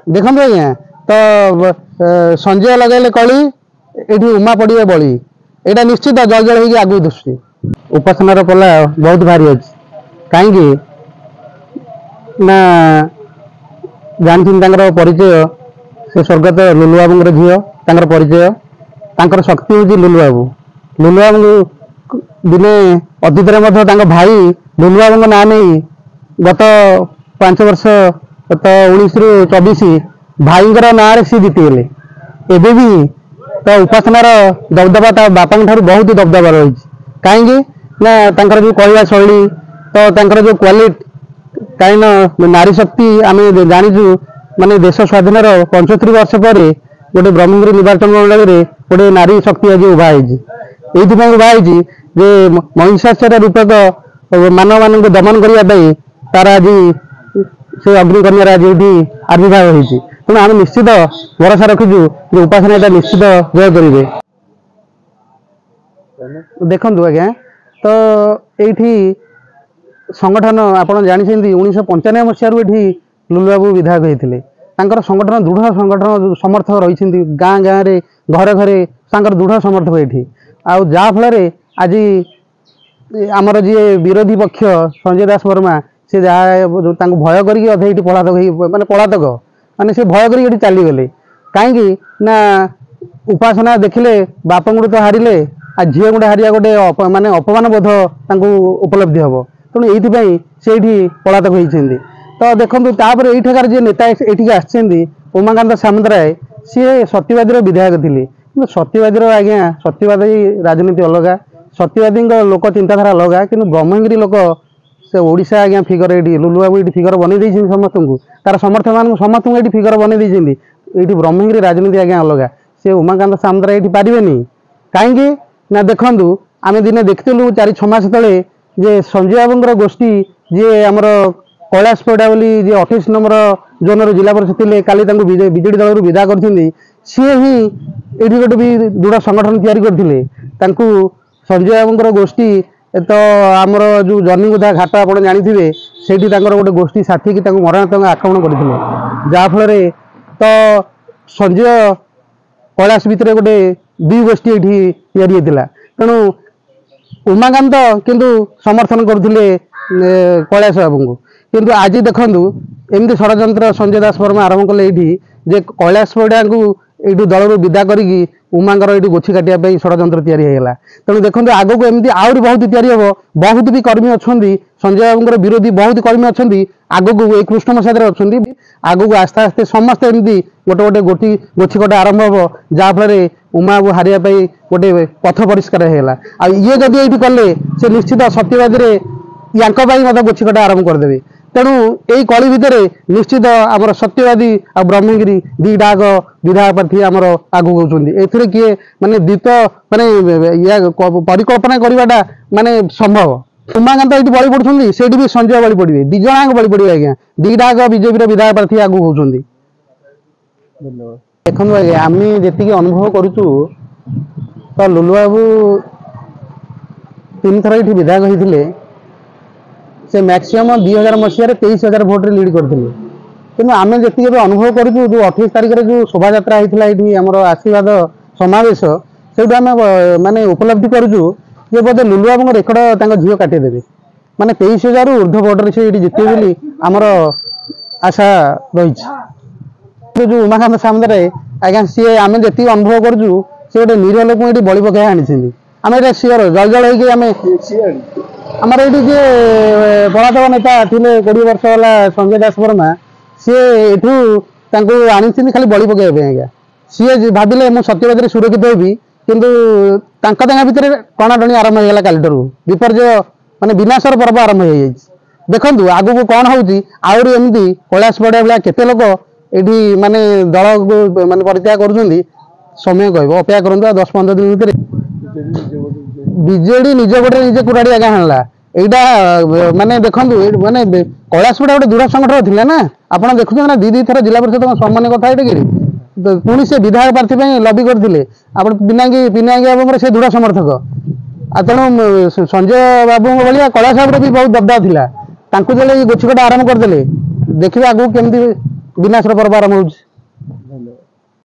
ଦେଖନ୍ତୁ ଆଜ୍ଞା, ତ ସଞ୍ଜୟ ଲଗାଇଲେ କଳି, ଏଇଠି ଉମା ପଡ଼ିବେ ବଳି, ଏଇଟା ନିଶ୍ଚିତ ଜଳ ଜଳ ହେଇକି ଆଗକୁ ଦିଶୁଛି। ଉପାସନାର ପଲା ବହୁତ ଭାରି ଅଛି, କାହିଁକି ନା ଜାଣିଛନ୍ତି ତାଙ୍କର ପରିଚୟ, ସେ ସ୍ୱର୍ଗତ ଲୁଲୁ ବାବୁଙ୍କର ଝିଅ, ତାଙ୍କର ପରିଚୟ, ତାଙ୍କର ଶକ୍ତି ହେଉଛି ଲୁଲୁ ବାବୁ। ଲୁଲୁ ବାବୁଙ୍କୁ ଦିନେ ଅତୀତରେ ମଧ୍ୟ ତାଙ୍କ ଭାଇ ଲୁଲୁ ବାବୁଙ୍କ ନାଁ ନେଇ ଗତ 5 ବର୍ଷ ତ 19ରୁ 24 ଭାଇଙ୍କର ନାଁରେ ସିଏ ଜିତିଗଲେ। ଏବେ ବି ତ ଉପାସନାର ଦବଦବା ତା ବାପାଙ୍କ ଠାରୁ ବହୁତ ଦବଦବା ରହିଛି, କାହିଁକି ନା ତାଙ୍କର ଯେଉଁ କହିବା ଶୈଳୀ, ତ ତାଙ୍କର ଯେଉଁ କ୍ୱାଲିଟି, କାହିଁକି ନା ନାରୀ ଶକ୍ତି ଆମେ ଜାଣିଛୁ, ମାନେ ଦେଶ ସ୍ୱାଧୀନର 75 ବର୍ଷ ପରେ ଗୋଟେ ବ୍ରହ୍ମଗିରି ନିର୍ବାଚନ ମଣ୍ଡଳୀରେ ଗୋଟେ ନାରୀ ଶକ୍ତି ଆଜି ଉଭା ହେଇଛି। ଏଇଥିପାଇଁ ଉଭା ହେଇଛି ଯେ ମହିଷାସୁର ରୂପକ ମାନବମାନଙ୍କୁ ଦମନ କରିବା ପାଇଁ ତାର ଆଜି ସେ ଅଗ୍ନିକନ୍ୟାର ଆଜି ଏଇଠି ଆବିର୍ଭାବ ହେଇଛି। ତେଣୁ ଆମେ ନିଶ୍ଚିତ ଭରସା ରଖିଛୁ ଯେ ଉପାସନା ଏଇଟା ନିଶ୍ଚିତ ଜୟ କରିବେ। ଦେଖନ୍ତୁ ଆଜ୍ଞା, ତ ଏଇଠି ସଂଗଠନ ଆପଣ ଜାଣିଛନ୍ତି 1995 ମସିହାରୁ ଏଠି ଲୁଲୁବାବୁ ବିଧାୟକ ହେଇଥିଲେ। ତାଙ୍କର ସଂଗଠନ ଦୃଢ଼ ସଂଗଠନ ସମର୍ଥକ ରହିଛନ୍ତି, ଗାଁ ଗାଁରେ ଘରେ ଘରେ ତାଙ୍କର ଦୃଢ଼ ସମର୍ଥକ ଏଇଠି। ଆଉ ଯାହାଫଳରେ ଆଜି ଆମର ଯିଏ ବିରୋଧୀ ପକ୍ଷ ସଞ୍ଜୟ ଦାସ ବର୍ମା, ସେ ଯାହା ତାଙ୍କୁ ଭୟ କରିକି ଅଧେ ଏଇଠି ପଳାତକ ହେଇ, ମାନେ ପଳାତକ ମାନେ ସେ ଭୟ କରିକି ଏଠି ଚାଲିଗଲେ। କାହିଁକି ନା ଉପାସନା ଦେଖିଲେ ବାପଙ୍କଠୁ ତ ହାରିଲେ, ଆଉ ଝିଅ ଗୋଟେ ହାରିବା ଗୋଟେ ମାନେ ଅପମାନ ବୋଧ ତାଙ୍କୁ ଉପଲବ୍ଧି ହେବ, ତେଣୁ ଏଇଥିପାଇଁ ସେ ଏଇଠି ପଳାତକ ହେଇଛନ୍ତି। ତ ଦେଖନ୍ତୁ ତାପରେ ଏଇଠାକାର ଯିଏ ନେତା ଏଇଠିକି ଆସିଛନ୍ତି ଉମାକାନ୍ତ ସାମନ୍ତରାୟ, ସିଏ ସତ୍ୟବାଦୀର ବିଧାୟକ ଥିଲେ। କିନ୍ତୁ ସତ୍ୟବାଦୀର ଆଜ୍ଞା ସତ୍ୟବାଦୀ ରାଜନୀତି ଅଲଗା, ସତ୍ୟବାଦୀଙ୍କ ଲୋକ ଚିନ୍ତାଧାରା ଅଲଗା, କିନ୍ତୁ ବ୍ରହ୍ମଗିରି ଲୋକ ସେ ଓଡ଼ିଶା ଆଜ୍ଞା ଫିଗର ଏଇଠି ଲୁଲୁବାବୁ ଏଇଠି ଫିଗର ବନେଇ ଦେଇଛନ୍ତି ସମସ୍ତଙ୍କୁ, ତାର ସମର୍ଥକମାନଙ୍କୁ ସମସ୍ତଙ୍କୁ ଏଇଠି ଫିଗର ବନେଇ ଦେଇଛନ୍ତି। ଏଇଠି ବ୍ରହ୍ମଗିରି ରାଜନୀତି ଆଜ୍ଞା ଅଲଗା, ସେ ଉମାକାନ୍ତ ସାମନ୍ତରାୟ ଏଇଠି ପାରିବେନି। କାହିଁକି ନା ଦେଖନ୍ତୁ ଆମେ ଦିନେ ଦେଖିଥିଲୁ 4-6 ମାସ ତଳେ ଯେ ସଞ୍ଜୟ ବାବୁଙ୍କର ଗୋଷ୍ଠୀ ଯିଏ ଆମର କୈଳାସ ପୈଡ଼ା ବୋଲି ଯିଏ 28 ନମ୍ବର ଜୋନର ଜିଲ୍ଲା ପରିଷଦ ଥିଲେ, କାଲି ତାଙ୍କୁ ବିଜେଡ଼ି ଦଳରୁ ବିଦା କରିଛନ୍ତି। ସିଏ ହିଁ ଏଇଠି ଗୋଟେ ବି ଦୃଢ଼ ସଂଗଠନ ତିଆରି କରିଥିଲେ। ତାଙ୍କୁ ସଞ୍ଜୟ ବାବୁଙ୍କର ଗୋଷ୍ଠୀ ତ ଆମର ଯେଉଁ ଜହ୍ନିଗୁଦା ଘାଟ ଆପଣ ଜାଣିଥିବେ, ସେଇଠି ତାଙ୍କର ଗୋଟେ ଗୋଷ୍ଠୀ ସାଥୀକି ତାଙ୍କୁ ମରଣାନ୍ତକ ଆକ୍ରମଣ କରିଥିଲେ, ଯାହାଫଳରେ ତ ସଞ୍ଜୟ କୈଳାସ ଭିତରେ ଗୋଟେ ଦୁଇ ଗୋଷ୍ଠୀ ଏଇଠି ତିଆରି ହେଇଥିଲା। ତେଣୁ ଉମାକାନ୍ତ କିନ୍ତୁ ସମର୍ଥନ କରୁଥିଲେ କୈଳାସ ବାବୁଙ୍କୁ, କିନ୍ତୁ ଆଜି ଦେଖନ୍ତୁ ଏମିତି ଷଡ଼ଯନ୍ତ୍ର ସଞ୍ଜୟ ଦାସ ବର୍ମା ଆରମ୍ଭ କଲେ ଏଇଠି ଯେ କୈଳାସ ପୈଡ଼ାଙ୍କୁ ଏଇଠୁ ଦଳରୁ ବିଦା କରିକି ଉମାଙ୍କର ଏଇଠି ଗୋଛି କାଟିବା ପାଇଁ ଷଡ଼ଯନ୍ତ୍ର ତିଆରି ହେଇଗଲା। ତେଣୁ ଦେଖନ୍ତୁ ଆଗକୁ ଏମିତି ଆହୁରି ବହୁତ ତିଆରି ହେବ, ବହୁତ ବି କର୍ମୀ ଅଛନ୍ତି ସଞ୍ଜୟ ବାବୁଙ୍କର ବିରୋଧୀ, ବହୁତ କର୍ମୀ ଅଛନ୍ତି ଆଗକୁ ଏଇ କୃଷ୍ଣ ପ୍ରସାଦରେ ଅଛନ୍ତି। ଆଗକୁ ଆସ୍ତେ ଆସ୍ତେ ସମସ୍ତେ ଏମିତି ଗୋଟେ ଗୋଟେ ଗୋଟି ଗୋଛି କଟା ଆରମ୍ଭ ହେବ, ଯାହାଫଳରେ ଉମାକୁ ହାରିବା ପାଇଁ ଗୋଟେ ପଥ ପରିଷ୍କାର ହେଇଗଲା। ଆଉ ଇଏ ଯଦି ଏଇଠି କଲେ ସେ ନିଶ୍ଚିତ ସତ୍ୟବାଦୀରେ ୟାଙ୍କ ପାଇଁ ମଧ୍ୟ ଗୋଛି କଟା ଆରମ୍ଭ କରିଦେବେ। ତେଣୁ ଏଇ କଳି ଭିତରେ ନିଶ୍ଚିତ ଆମର ସତ୍ୟବାଦୀ ଆଉ ବ୍ରହ୍ମଗିରି ଦୁଇଟା ଆଗ ବିଧାୟକ ପ୍ରାର୍ଥୀ ଆମର ଆଗକୁ ହେଉଛନ୍ତି। ଏଥିରେ କିଏ ମାନେ ଦ୍ୱିତ ମାନେ ୟା ପରିକଳ୍ପନା କରିବାଟା ମାନେ ସମ୍ଭବ। ଉମାକାନ୍ତ ଏଇଠି ବଳି ପଡୁଛନ୍ତି, ସେଇଠି ବି ସଞ୍ଜୟ ବଳି ପଡ଼ିବେ, ଦି ଜଣ ଆଗ ବଳି ପଡ଼ିବେ ଆଜ୍ଞା, ଦିଟା ଆଗ ବିଜେପିର ବିଧାୟକ ପ୍ରାର୍ଥୀ ଆଗକୁ ହେଉଛନ୍ତି। ଦେଖନ୍ତୁ ଆଜ୍ଞା, ଆମେ ଯେତିକି ଅନୁଭବ କରୁଛୁ ତ ଲୁଲୁ ବାବୁ 3 ଥର ଏଇଠି ବିଧାୟକ ହେଇଥିଲେ, ସେ ମ୍ୟାକ୍ସିମମ୍ 2000 ମସିହାରେ 23,000 ଭୋଟରେ ଲିଡ୍ କରିଥିଲେ। କିନ୍ତୁ ଆମେ ଯେତିକି ଏବେ ଅନୁଭବ କରୁଛୁ, ଯେଉଁ 28 ତାରିଖରେ ଯେଉଁ ଶୋଭାଯାତ୍ରା ହେଇଥିଲା ଏଇଠି ଆମର ଆଶୀର୍ବାଦ ସମାବେଶ, ସେଇଠୁ ଆମେ ମାନେ ଉପଲବ୍ଧି କରୁଛୁ ଯେ ବୋଧେ ଲୁଲୁ ବାବୁଙ୍କ ରେକର୍ଡ ତାଙ୍କ ଝିଅ କାଟିଦେବେ, ମାନେ 23,000ରୁ ଉର୍ଦ୍ଧ୍ୱ ଭୋଟରେ ସେ ଏଇଠି ଜିତିବେ ବୋଲି ଆମର ଆଶା ରହିଛି। ଯେଉଁ ଉମାକାନ୍ତ ସାମନ୍ତରାୟ ଆଜ୍ଞା, ସିଏ ଆମେ ଯେତିକି ଅନୁଭବ କରୁଛୁ ସେ ଗୋଟେ ନିରୀହ ଲୋକଙ୍କୁ ଏଇଠି ବଳି ପକାଇ ଆଣିଛନ୍ତି। ଆମେ ଏଇଟା ସିଓର ଜଳ ଜଳ ହେଇକି ଆମେ ଆମର ଏଇଠି ଯିଏ ପଳାତକ ନେତା ଥିଲେ 20 ବର୍ଷ ହେଲା ସଞ୍ଜୟ ଦାସ ବର୍ମା, ସିଏ ଏଠୁ ତାଙ୍କୁ ଆଣିଛନ୍ତି ଖାଲି ବଳି ପକାଇବା ପାଇଁ ଆଜ୍ଞା। ସିଏ ଭାବିଲେ ମୁଁ ସତ୍ୟବାଦୀରେ ସୁରକ୍ଷିତ ହେବି, କିନ୍ତୁ ତାଙ୍କ ଭିତରେ ଟଣାଟଣି ଆରମ୍ଭ ହେଇଗଲା କାଲିଠାରୁ, ବିପର୍ଯ୍ୟୟ ମାନେ ବିନାଶର ପର୍ବ ଆରମ୍ଭ ହେଇଯାଇଛି। ଦେଖନ୍ତୁ ଆଗକୁ କ'ଣ ହେଉଛି, ଆହୁରି ଏମିତି କୈଳାସ ପଡ଼ିଆ ଭଳିଆ କେତେ ଲୋକ ଏଇଠି ମାନେ ଦଳକୁ ମାନେ ପରିତ୍ୟାଗ କରୁଛନ୍ତି, ସମୟ କହିବ। ଅପେକ୍ଷା କରନ୍ତୁ ଆଉ 10-15 ଦିନ ଭିତରେ ବିଜେଡି ନିଜ ଗୋଡ଼ରେ ନିଜେ କୁରାଢ଼ୀ ଆଜ୍ଞା ହାଣିଲା। ଏଇଟା ମାନେ ଦେଖନ୍ତୁ ମାନେ କୈଳାସ ପଡ଼ିଆ ଗୋଟେ ଦୃଢ଼ ସଂଗଠନ ଥିଲା ନା, ଆପଣ ଦେଖୁଛନ୍ତି ନା 2 ଥର ଜିଲ୍ଲା ପରିଷଦ ସାମାନ୍ୟ କଥା ଏଇଟା କି ପୁଣି ସେ ବିଧାୟକ ପ୍ରାର୍ଥୀ ପାଇଁ ଲବି କରିଥିଲେ। ଆପଣ ପିନାଙ୍ଗି ବାବୁଙ୍କର ସେ ଦୃଢ଼ ସମର୍ଥକ, ଆଉ ତେଣୁ ସଞ୍ଜୟ ବାବୁଙ୍କ ଭଳିଆ କୈଳାସ ବାବୁର ବି ବହୁତ ଦବଦବା ଥିଲା। ତାଙ୍କୁ ଯେତେବେଳେ ଏଇ ଗୋଛି କଟା ଆରମ୍ଭ କରିଦେଲେ, ଦେଖିବେ ଆଗକୁ କେମିତି ବିନାଶର ପର୍ବ ଆରମ୍ଭ ହେଉଛି।